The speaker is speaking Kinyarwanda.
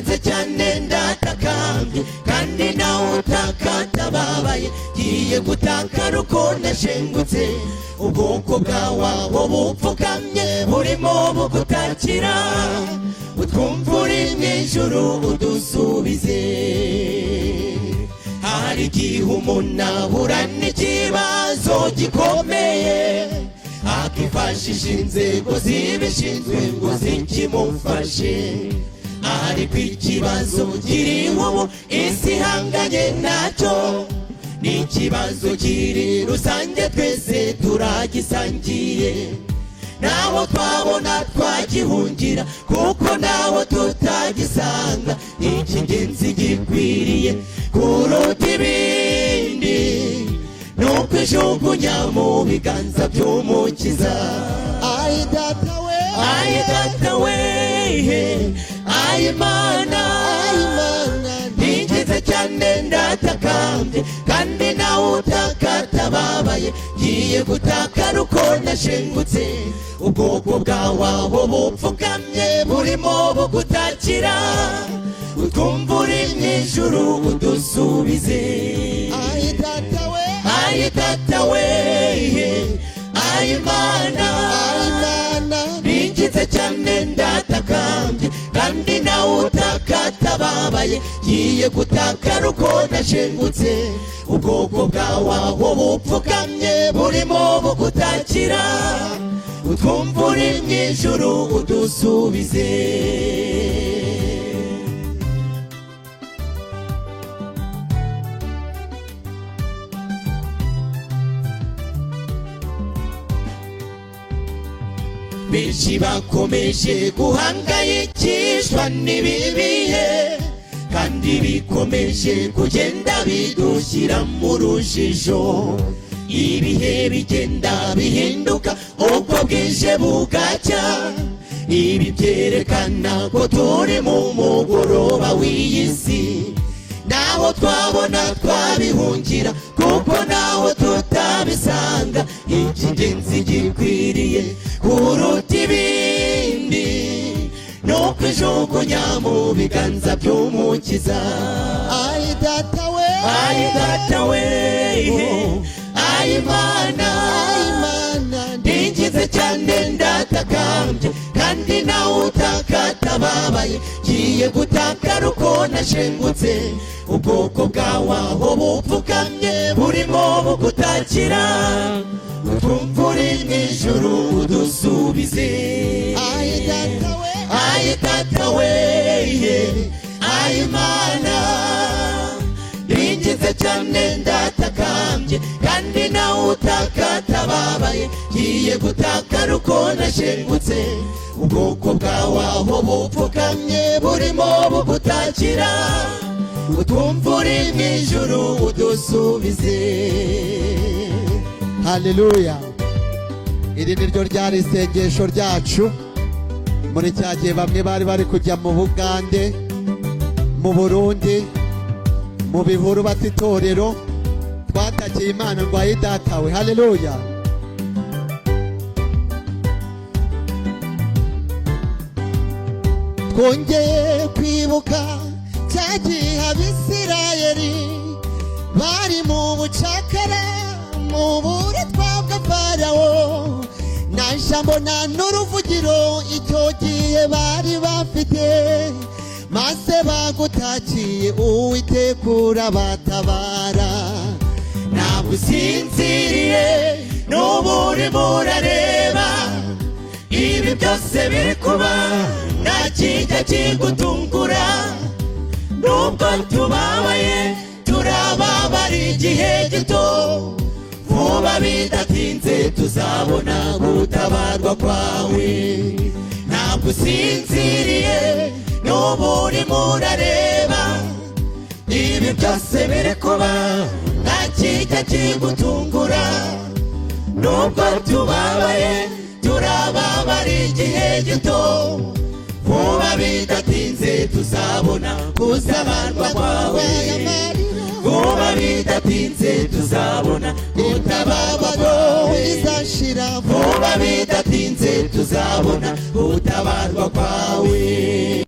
Ninginze cyane, ndatakambye, kandi nawe utaka atababaye. Ngiye gutakara uko nashengutse. Ubwoko bwawe aho bupfukamye burimo bugutakira, utwumva uri mu ijuru, udusubize. Hari igihe umuntu ahura n'ikibazo gikomeye, akifashisha inzego zibishinzwe ngo zikimufashe, ariko ikibazo kiriho ubu isi ihanganye nacyo ni ikibazo kiri rusange, twese turagisangiye. Naho twabona twagihungira, kuko naho tutagisanga. Icy'ingenzi gikwiriye kuruta ibindi ni ukwijugunya mu biganza by'Umukiza. Ayi Data we! Ayi Data we! Ayi Mana! Ayi Mana! Ninginze cyane, ndatakambye, kandi nawe utaka atababaye. Ngiye gutakara uko nashengutse. Ubwoko bwawe aho bupfukamye burimo bugutakira, utwumva uri mu ijuru, udusubize. Ayi Data we! Ayi Data we! Ayi Mana! Ayi Mana! Ninginze cyane, ndatakambye, kandi nawe utaka atababaye. Ngiye gutakara uko nashengutse. Ubwoko bwawe aho bupfukamye burimo bugutakira, utwumva uri mu ijuru, udusubize. Benshi bakomeje guhangayikishwa n'ibi bihe, kandi bikomeje kugenda bidushyira mu rujijo. Ibihe bigenda bihinduka uko bwije bugacya. Ibi byerekana ko turi mu mugoroba w'iyi si. Naho twabona twabihungira, kuko naho tutabisanga. Icy'ingenzi gikwiriye kuruta ibindi ni ukwijugunya mu biganza by'Umukiza. Ayi Data we! Ayi Data we! Ayi Mana! Ayi Mana! Ninginze cyane, ndatakambye, kandi nawe utaka atababaye. Ngiye gutakara uko nashengutse. Ubwoko bwawe aho bupfukamye burimo bugutakira, utwumva uri mu ijuru, udusubize. Ayi Data we! Ayi Data we! Ayi Mana! Ninginze cyane, ndatakambye, kandi nawe utaka atababaye. Ngiye gutakara uko nashengutse. Ubwoko bwawe aho bupfukamye burimo bugutakira, utwumva uri mu ijuru, udusubize. Haleluya! Iri ni ryo ryari isengesho ryacu muri cya gihe bamwe bari bari kujya mu Bugande, mu Burundi, mu bihuru bata itorero. Twatakiye Imana ngo: "Ayi Data we!" Haleluya! Twongeye kwibuka cya gihe Abisirayeli bari mu bucakara, mu buretwa bwa Farawo. Nta jambo, nta n'uruvugiro icyo gihe bari bafite, maze bagutakiye, Uwiteka urabatabara. Ntabwo usinziriye, n'ubu urimo urareba ibi byose biri kuba. Nta kijya kigutungura. Nubwo tubabaye, turababara igihe gito. Vuba bidatinze tuzabona gutabarwa kwawe. Ntabwo usinziriye, n'ubu urimo urareba ibi byose biri kuba. Nta kijya kigutungura. Nubwo tubabaye, turababara igihe gito. Vuba bidatinze tuzabona gutabarwa kwawe. Vuba bidatinze tuzabona gutabarwa kwawe. Izashira. Vuba bidatinze tuzabona gutabarwa kwawe.